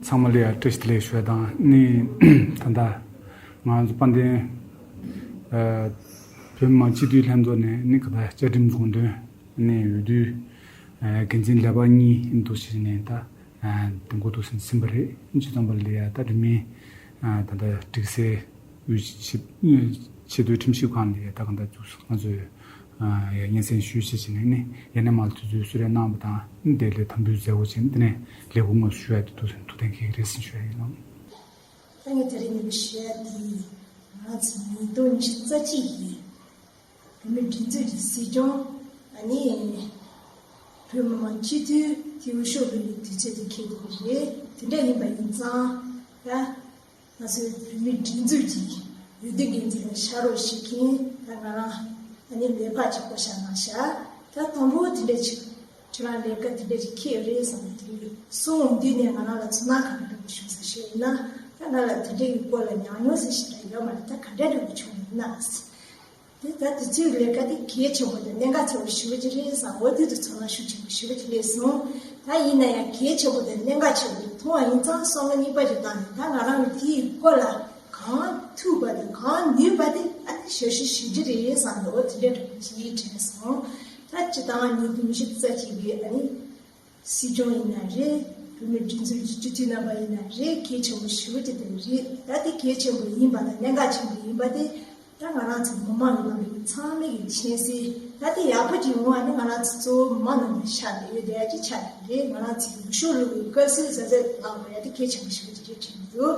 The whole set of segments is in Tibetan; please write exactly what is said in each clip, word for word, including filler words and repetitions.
ཚང་མ་ལ་ཡང་བཀྲ་ཤིས་བདེ་ལེགས་ཞུ་བ་དང་ནི། ད་ལྟ་ང་ཚོ་དཔལ་ལྡན་ཨ་བོད་མི་མང་སྤྱི་འཐུས་ལྷན་ཚོགས་ནས་ནི་ག་ད་བཅའ་ཁྲིམས་དགོངས་དོན་ནི་འོས་བསྡུའི་ཨ་འགན་འཛིན་ལས་པ་གཉིས་འདུག་ཞེས་ནས་ད་ཨ་འདེམས་བསྐོ་འདུག་ཟིན་ཟིན་པ་རེད། སྤྱི་ཚོགས་པ་ལ་ཡང་ད་རིང་མིན་ཨ་ད་ལྟ་སྒྲིག་སྲོལ་དབུས་ཆེ་ཆེས་མཐོའི་ཁྲིམས་ཞིབ་ཁང་ལ་ཡང་ད་ག་ད་འདུག་ང་ཚོས། ཡ་སྙན་སེང་ཞུས་བྱས་བྱས་ནས་ནི་ཡ་ནས་མར་དུས་ཚོད་གསོལ་རས་གནང་བ་དང་ནི་དེ་ལས་དམ་འབུལ་མཛད་སྒོ་བྱས་ནས་དེ་ནས་ལས་འགུལ་དངོས་སུ་ཞུ་ཡ་དེ་ཐུགས་ཐུགས་གཏན་འཁེལ་གྱི་རེད་ཟེར་ཞུ་ཡ་ཡིན་ནོ། ད་ངས་དེ་རིང་ནས་ཞུ་ཡ་དེ་ང་ཚོ་ཉིས་སྟོང་ཉི་ཤུ་རྩ་གཅིག་གི་བོད་མིའི་སྒྲིག་འཛུགས་ཀྱི་སྲིད་སྐྱོང་ཨ་ནི་བོད་མི་མང་སྤྱི་འཐུས་དེ་འོས་ཤོག་བླུགས་པའི་དུས་ཚོད་དེ་འཁེལ་འདུག་པ་རེད། དེ་འདྲ་ཡིན་པ་ཡིན་ཙང་ད། ང་ཚོའི་བོད་མིའི་སྒྲིག་འཛུགས་ཀྱི་འོས་བསྡུ་འགན་འཛིན་ལ་ཕྱག་རོགས་བྱེད་མཁན་ད་ང་རང་ཨ་ནི་ལས་ཕག་ཅིག་བསྐོ་བཞག་གནང་ཤག་ད་དང་པོ་དེ་འདྲ་ཅིག་ཁྱེད་རང་ལས་ཀ་དེ་འདྲ་ཅིག་འཁེལ་ཡོད་རེད་བསམ་པ་དེ་གསུང་འོང་དུས་ནས་ང་རང་ལ་ཚོར་སྣང་ག་འདྲ་འདྲ་པོ་བྱུང་ཟེར་ཞུས་ཡིན་ན། ད་ང་ལ་དེ་འདྲ་ཡི་སྐོར་ལ་ཉམས་མྱོང་ཟེར་ཞིག་ད་ཡོད་མ་རེད། ད་ག་འདྲ་འདྲ་པོ་བྱུང་ཡིན་ན། དེ་ལྟར་དུས་ཚོད་ལས་ཀ་དེ་གལ་ཆེན་པོ་དང་གནད་འགག་ཆེན་པོ་ཞེ་པོ་ཅིག་རེད་བསམ། འོ་དེ་དུས་ཚོར་སྣང་ཤུགས་ཆེན་པོ་ཞེ་པོ་ཅིག་སླེབས་སོང་། ད་ཡིན་ན་ཡང་གལ་ཆེན་པོ་དང་གནད་འགག་ཆེན་པོ་ཅིག་མཐོང་བ་ཡིན་ཙང་བསམ་བློ་གཉིས་པ་ཅིག་བཏང་ནས་ད་ང་རང་གིས་དེའི་སྐོར་ལ་གང་ཐུབ་པ་དང་གང་ནུས་པ་དེ་ཨ་ནི་ཞབས་ཞུ་ཞུ་རྒྱུ་རེད་བསམ་ནས་འོ་དེ་འདྲ་འདྲ་པོ་ཅིག་དྲན་སོང་། ད་སྤྱིར་བཏང་ཉིས་སྟོང་ཉི་ཤུ་རྩ་གཅིག་གི་ཨ་ནི། སྲིད་སྐྱོང་ཡིན་ན་རེད། བོད་མིའི་སྒྲིག་འཛུགས་ཀྱི་སྤྱི་འཐུས་རྣམ་པ་ཡིན་ན་རེད། གལ་ཆེན་པོ་ཞེ་པོ་ཅིག་དེ་རེད། ད་དེ་གལ་ཆེན་པོ་ཡིན་པ་དང་གནད་འགག་ཆེན་པོ་ཡིན་པ་དེ་ད་ང་རང་ཚོ་མི་མང་གི་ནང་གི་ཚང་མས་ཀྱི་མཁྱེན་གསལ། ད་དེ་ཡག་པོ་ཅིག་ཡོང་བ་ནི་ང་རང་ཚོ་གཙོ་བོ་མི་མང་རྣམས་ནས་ཤར་ནས་ཡོད་བསྡད་ཡ་ཅིག་ཆགས་ཀྱི་རེད། ང་རང་ཚོའི་འོས་ཤོག་བླུག་པའི་སྐབས་སུ་གཟབ་གཟབ་ལངས་དགོས་ཡ་དེ་གལ་ཆེན་པོ་ཞེ་པོ་ཅིག་རེད་དྲན་གྱི་འདུག་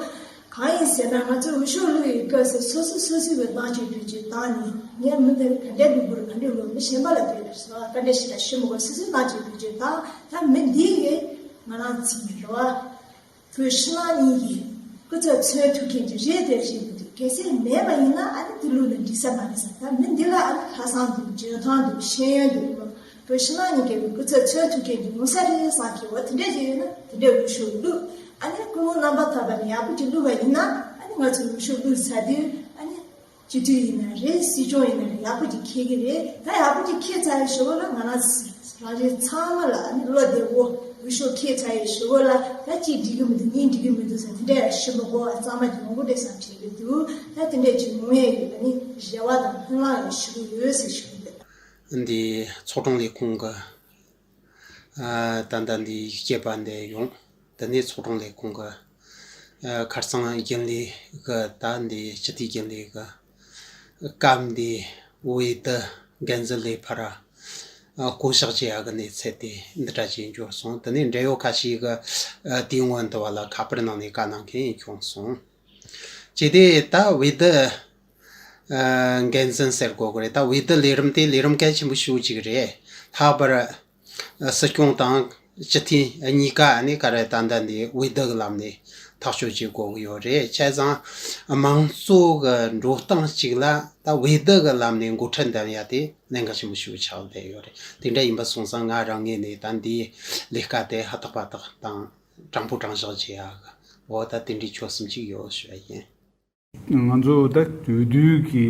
གང་ཡིན་ཟེར་ན་ང་ཚོས་འོས་ཤོག་བླུག་ཡོད་སྐབས་སུ་སོ་སོ་སོ་སོའི་བའི་བཏང་བྱས་བེད་སྤྱོད་བཏང་ནས་ངས་མི་དེར་ག་འདྲ་ལུས་པོར་ག་འདྲ་ལུས་མི་གཞན་པ་ལ་བེད་སྤྱོད་བཏང་བཀའ་འདྲ་ཞིག་ལ་ཞུ་མི་དགོས། སོ་སོའི་བཏང་བྱས་བེད་སྤྱོད་བཏང་ད་མི་འདི་ཡིས་ང་རང་ཚིག་ཡིན་རོ། བོད་ཕྱི་ནང་གཉིས་ཀྱི་སྐུ་ཚབ་མཚོན་ཐུབ་མཁན་གྱི་རེད་དེ་རེད་འདུག་གལ་སྲིད་མེད་པ་ཡིན་ན་ཨ་ནི་དེ་ལུགས་ལ་འགྲིག་ས་མ་རེད་ཟེར། ད་མི་འདི་ལ་ཨ་ནི་ལྷག་བསམ་འདུག་འཇོན་ཐང་འདུག་ཤེས་ཡོན་འདུག་བོད་ཕྱི་ནང་གཉིས་ཀའི་སྐུ་ཚབ་མཚོན་ཐུབ་མཁན་གྱི་ཡོང་ས་རེད་བསམ་གྱི་འོ་དེ་འདྲ་ཞིག་ཡོད་ན་དེ་འདྲ་འོས་ཤོག་བླུགས། ཨ་ནི་སྐུ་ངོ་རྣམ་པ་ཐར་པ་ནས་ཡག་པོ་ཅིག་བླུགས་པ་ཡིན་ན་ཨ་ནི་ང་ཚོ་འོས་ཤོག་བླུགས་ཚར་དུས་ཨ་ནི་སྤྱི་འཐུས་ཡིན་ན་རེད། སྲིད་སྐྱོང་ཡིན་ན་རེད། ཡག་པོ་ཅིག་འཁེལ་གྱི་རེད། ད་ཡག་པོ་ཅིག་འཁེལ་ཚར་བའི་ཞོར་ལ་ང་རང་རང་རེ་ཚང་མ་ལ་ཨ་ནི་བློ་བདེ་བོ་འོས་ཤོག་འཁེལ་ཚར་བའི་ཞོར་ལ་ད་གཅིག་འགྲིག་གི་མི་འདུག་གཉིས་འགྲིག་གི་མི་འདུག་ཟེར་དེ་འདྲ་ཡང་ཞུ་མི་དགོས་པ་གཙང་མ་ཅིག་ཡོང་གི་རེད་བསམ་བྱེད་ཀྱི་འདུག་ད་དེ་འདྲ་ཅིག་ཡོང་ཡས་ཡོད་ཨ་ནི་རེ་བ་དང་སྨོན་ལམ་ཡང་ཞུ་གི་ཡོད་ཟེར་ཞུ་གི་ཡོད། འདི་ཚོགས་དྲུང་ལས་ཁུངས་ཀྱི་ཨ་ད་ལྟ་འདི་ཡིག་སྐྱེལ་པ་འདི་ཡོང་། དེ་ནས་ཚོགས་དྲུང་ལས་ཁུངས་ཀྱི་ཨ་ཁ་རྩང་རྒྱུན་ལས་ཀྱི་ད་འདི་སྤྱི་འཐུས་རྒྱུན་ལས་ཀྱི་སྐབས་འདི་འོས་བསྡུ་འགན་འཛིན་ལས་ཕར་ཨ་བསྐོ་གཞག་བྱེད་ཡག་གི་གནས་ཚུལ་དེ་འདི་འདྲ་ཅིག་འབྱོར་སོང་། དེ་ནས་འབྲེལ་ཡོད་ཁ་ཤས་ཀྱིས་ཨ་དེའི་སྔོན་དུ་བ་ལ་ཁ་པར་ནང་ནས་བཀའ་གནང་མཁན་བྱུང་སོང་། ཅི་སྟེ་ད་འོས་བསྡུ་ཨ་འགན་འཛིན་ཟེར་དགོས་ཀྱི་རེད། ད་འོས་བསྡུ་ལས་རིམ་དེ་ལས་རིམ་གལ་ཆེན་པོ་ཞེ་པོ་ཅིག་རེད། ལྷག་པར་སྲིད་སྐྱོང་དང་སྤྱི་འཐུས་གཉིས་ཀ་ནི་ག་རེ་ད་ལྟ་འདི་འོས་བསྡུ་གི་ལམ་ནས་ཐག་གཅོད་བྱེད་དགོས་ཀྱི་ཡོད་རེད། བྱས་ཙང་དམངས་གཙོ་གི་འགྲོ་སྟངས་གཅིག་ལ་ད་འོས་བསྡུ་གི་ལམ་ནས་འགོ་ཁྲིད་འདེམས་ཡ་དེ་གནད་འགག་ཆེན་པོ་ཞིག་ཆགས་བསྡད་ཡོད་རེད། དེ་འདྲ་ཡིན་པ་སོང་ཙང་ང་རང་ངོས་ནས་ད་འདིའི་ལས་ཀ་དེ་ཧུར་ཐག་པ་ཐག་དང་དྲང་པོ་དྲང་བཞག་བྱེད་ཡ་གི་འོ་ད་དེ་འདྲའི་ཆོད་སེམས་གཅིག་ཡོད་ཞུ་བ་ཡིན། ང་ཚོ་ད་འོས་བསྡུ་གི་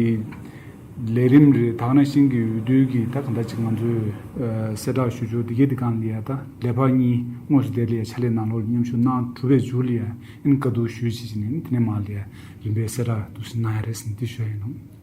ལས་རིམ་རེད། ད་ག་ནང་བཞིན་གྱི་འོས་བསྡུ་གི་ད་གང་ལྟར་ཅིག་ང་ཚོས་ཨ་གསལ་བསྒྲགས་ཞུ་ཆོག་དེ་གའི་དེ་གང་ལ་ཡ་ད་ལས་ཕག་གཉིས་དངོས་སུ་དེ་ལ་ཡ་ཕྱག་ལས་ནང་ལོགས་ལ་མཉམ་ཞུགས་གནང་གྲུབ་པའི་མཇུག་ལ་ཡ་ཨིན་བཀའ་བསྡུར་ཞུས་བྱས་ནས་དེ་ནས་མར་ལ་ཡ་རིམ་པས་གསལ་བསྒྲགས་འདུག་སེ་གནང་ཡ་རེད་ཟེར་ནས་འདི་ཞུ་ཡ་ཡིན་ནོ།